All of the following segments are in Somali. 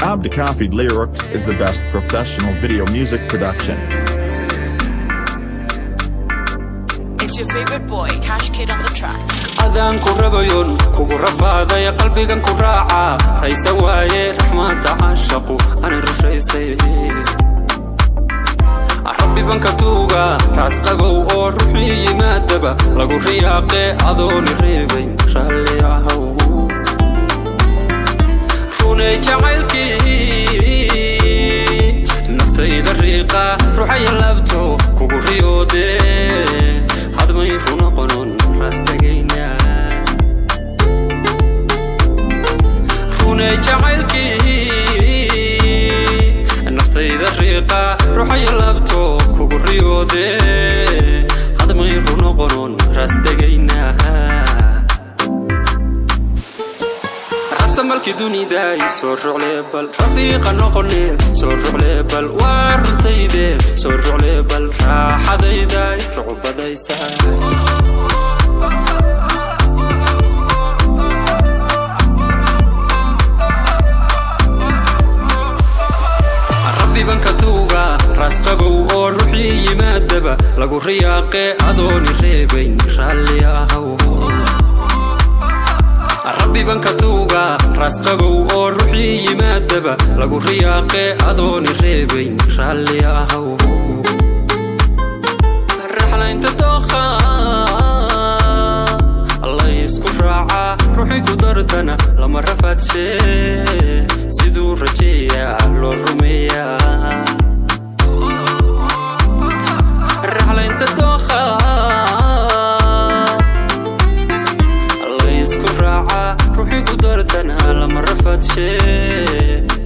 Abdikafi Lyrics is the best professional video music production. It's your favorite boy, Cash Kid on the track. Adaan ku rabayon, kugu rafaaday, qalbigan ku raaca, raysa waaye raxmaadda caashaqu ani rushaysay. Rabbi banka tuuga raas qabow oo ruuxii yimaadaba lagu riyaaqe, adooni reebayn raalli ahow. Runay jacaylkii naftayda riiqa, ruuxaya laabto kugu riyoode, hadmay runa qonon raas tegayna. Runay jacaylkii naftayda riiqa, ruuxaya laabto kugu riyoode, hadmay runa qonon raas tegayna. Rasamalkii duniday, soo rucle bal, rafiiqa noqone, soo rucle bal, waa runtayde, soo rucle bal, raaxadayday rucbadaysa. Rabbi banka tuuga raas qabow oo ruuxii yimaadaba lagu riyaaqe, adooni reebayn raalli ahow. Rabbi banka tuuga raas qabow oo ruuxii yimaadaba lagu riyaaqe, adooni reebayn raalli ahow. Raxlaynta dookha la isku raaca, ruuxii ku dartana lama rafaadshe, siduu rajeeyaa loo rumeeyaa. Raxlaynta dookha la isku raaca, ruuxii ku dartana lama rafaadshe,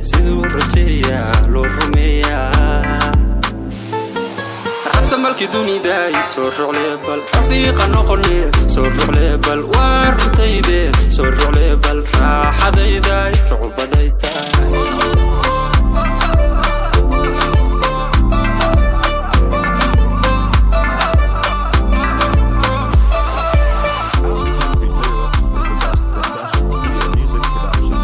siduu rajeeyaa loo rumeeyaa. Rasamalkii duniday, soo rucle bal, rafiiqa noqone, soo rucle bal, waa runtayde, soo rucle bal, raaxadayday rucbadaysa. Abdikafi Lyrics is the best professional video music production.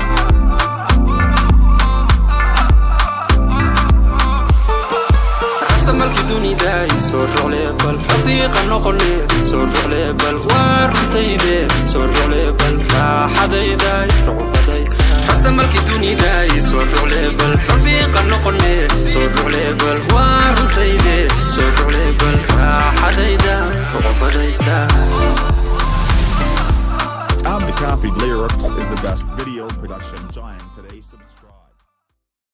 Rasamalkii duniday, soo rucle bal, rafiiqa noqone, soo rucle bal, waa runtayde, soo rucle bal, raaxadayday rucbadaysa. Rasamalkii duniday, soo rucle bal, rafiiqa noqone, soo rucle bal, waa runtayde, soo rucle bal, raaxadayda rucbadaysa. Abdikafi Lyrics is the best video production giant.